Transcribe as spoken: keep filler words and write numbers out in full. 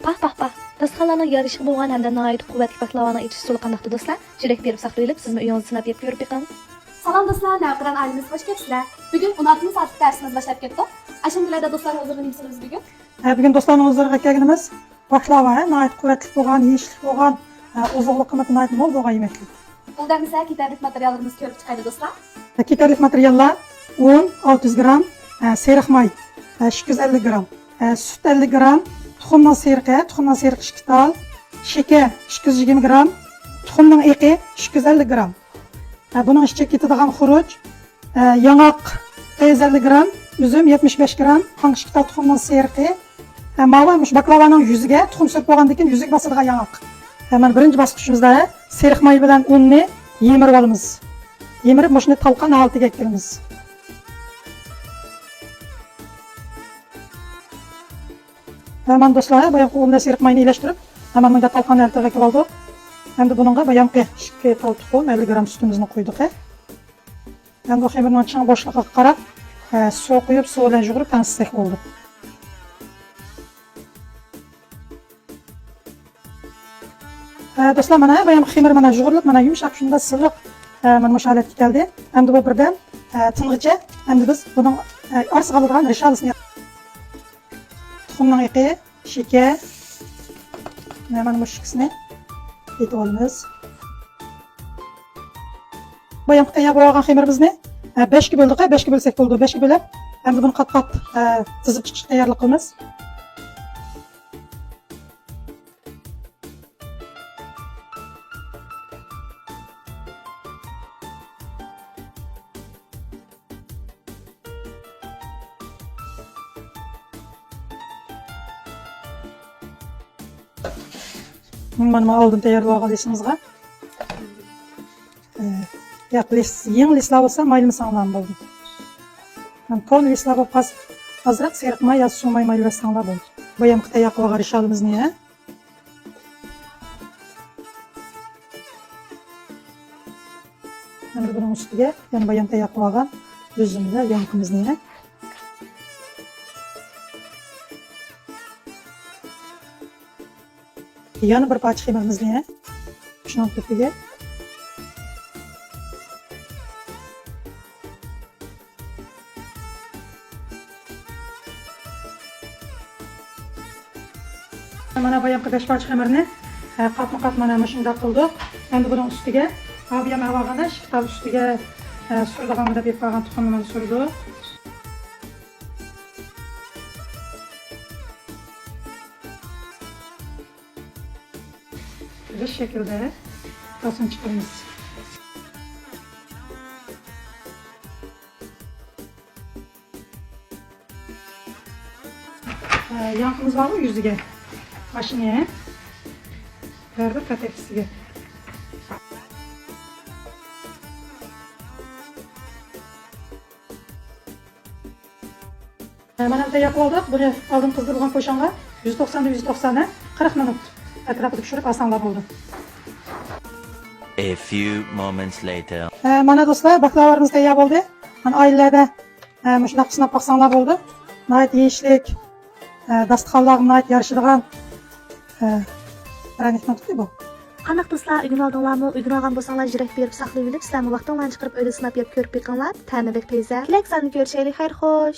پاھ، پاھ، پاھ! داستىخانلارنىڭ يارىشىغا بولغان ھەمدە ناھايىتى قۇۋۋەتلىك باكلاۋانىڭ ئېچىش ئۇسۇلى قانداقتۇ، دوستلار؟ يۈرەك بېرىپ ساقلىۋېلىپ، سىزمۇ ئۆيىڭىزدە سىناپ يەپ كۆرۈپ بېقىڭ. سالام دوستلار، نەۋقىران ئائىلىمىزگە خوش كەپسىلەر. بۈگۈن ئون ئالتىنچى سائەتلىك دەرسىمىزنى باشلاپ كەتتۇق. ئاشۇندىلەردە دوستلار ھۇزۇرىغا نېمە سالىمىز بۈگۈن؟ ھە، بۈگۈن دوستلارنىڭ ھۇزۇرىغا كەلگىنىمىز باكلاۋا، ھە، ناھايىتى قۇۋۋەتلىك بولغان، يېيىشلىك بولغان، ھە، ئوزۇقلۇق قىممىتى ناھايىتى مول بولغان يېمەكلىك. ئۇنداق دېسە، كېتەرلىك ماتېرىياللىرىمىزنى كۆرۈپ چىقايلى، دوستلار. كېتەرلىك ماتېرىياللار: ئۇن ئالتە يۈز گرام، ھە، سېرىق ماي، ھە، ئىككى يۈز ئەللىك گرام، ھە، سۈت ئەللىك گرام، تۇخۇمنىڭ سېرىقى، تۇخۇمنىڭ سېرىقى ئىككى تال، شېكەر ئىككى يۈز يىگىرمە گرام، تۇخۇمنىڭ ئېقى ئىككى يۈز ئەللىك گرام. ھە، بۇنىڭ ئىچىگە كېتىدىغان خۇرۇچ، ھە، ياڭاق بىر يۈز ئەللىك گرام، ئۈزۈم يەتمىش بەش گرام، قاڭ ئىككى تال تۇخۇمنىڭ سېرىقى، ھە، ماۋۇ مۇشۇ باكلاۋانىڭ يۈزىگە تۇخۇم سۈرۈپ بولغاندىن كېيىن يۈزىگە باسىدىغان ياڭاق. ھە، مانا بىرىنچى باسقۇچىمىزدا، ھە، سېرىق ماي بىلەن ئۇننى يېمىرىۋالىمىز. يېمىرىپ، مۇشۇنى تالقان ھالىتىگە ئەكىلىمىز. ھە، مانا دوستلار، بايامقى ئۇن بىلەن سېرىق ماينى ئىلەشتۈرۈپ، ھە، مانا مۇنداق تالقان ھالىتىگە ئەكىلىۋالدۇق. ئەمدى بۇنىڭغا بايامقى ئىككى تال تۇخۇم، ئەللىك گرام سۈتىمىزنى قۇيدۇق، ھە. ئەمدى بۇ خېمىرنىڭ چىڭ بوشلۇقىغا قاراپ، ھە، سۇ قۇيۇپ، سۇ بىلەن يۇغۇرۇپ تەڭشىسەك بولدى. ھە، دوستلار، مانا بايامقى خېمىر مانا يۇغۇرۇلۇپ، مانا يۇمشاق، شۇنداق سىلىق، ھە، مانا مۇشۇ ھالەتكە كەلدى. ئەمدى بۇ بىردەم، ھە، تىنغىچە، ئەمدى بىز بۇنىڭ، ھە، ئارىسىغا ئالىدىغان رېشالىسىنى، تۇخۇمنىڭ ئېقى، شېكەر، مانا مۇشۇ ئىككىسىنى ئېتىۋالىمىز. بايامقى تەييار بولغان خېمىرىمىزنى، ھە، بەشكە بۆلدۇق، ھە، بەشكە بۆلسەك بولىدۇ. بەشكە بۆلۈپ، ئەمدى بۇنى قات-قات، ھە، تىزىپ چىقىشقا تەييارلىق قىلىمىز. مانا، مانا ئالدىن تەييارلىۋالغان لىسىمىزغا، ئە، ياق، لىس، يېڭى لىسلار بولسا مايلىمىساڭلارمۇ بولىدۇ. مانا كونا لىسلار بولۇپ قالسا، ئازراق سېرىق ماي يا سۇ ماي مايلىۋەتسەڭلار بولىدۇ. بايامقى تەييار قىلغان رېشالىمىزنى، ھە. ئەمدى بۇنىڭ ئۈستىگە يەنە بايام تەييار قىلىۋالغان ئۈزۈملەر ياڭىقىمىزنى، يەنە بىر پارچە خېمىرىمىزنى شۇنىڭ تۆپىگە. مانا بايامقى بەش پارچە خېمىرنى، ھە، قاتمۇ قات مانا مۇشۇنداق قىلدۇق. ئەمدى بۇنىڭ ئۈستىگە، ھە، بايام ئەۋالغاندا ئىككى تال ئۈستىگە، ھە، سۈرىدىغان دەپ يېپىپ قالغان تۇخۇمنى مانا سۈردۇق. بىر شەكىلدە تاسما چىقىرىمىز. ياڭىقىمىز بارغۇ يۈزىگە. ئاشۇنى ھەر بىر كاتەكچىسىگە. مانا تەييار قىلىۋالدۇق. بۇنى ئالدىن قىزدۇرۇلغان پوشاڭغا يۈز توقساندىن يۈز توقسان، قىرىق مىنۇت ئەتراپىدا پىشۇرۇپ ئالساڭلار بولىدۇ. A few moments later. مانا دوستلار، باكلاۋالىرىمىز تەييار بولدى. مانا ئائىلىلەردە، ھە، مۇشۇنداق سىناپ باقساڭلار بولىدۇ. ناھايىتى يېيىشلىك، ھە، داستىخانلارغا ناھايىتى يارىشىدىغان، ھە، پىرەنىكنىڭ تۈكى بۇ. قانداق دوستلار، ئۆگىنىۋالدىڭلارمۇ؟ ئۆگىنىۋالغان بولساڭلار يۈرەك بېرىپ ساقلىۋېلىپ، سىلەرمۇ ۋاقتىڭلارنى چىقىرىپ ئۆيدە سىناپ يەپ كۆرۈپ بېقىڭلار. تەمى بەك پەيزە. كېلەركى ساندا كۆرۈشەيلى. خەير خوش.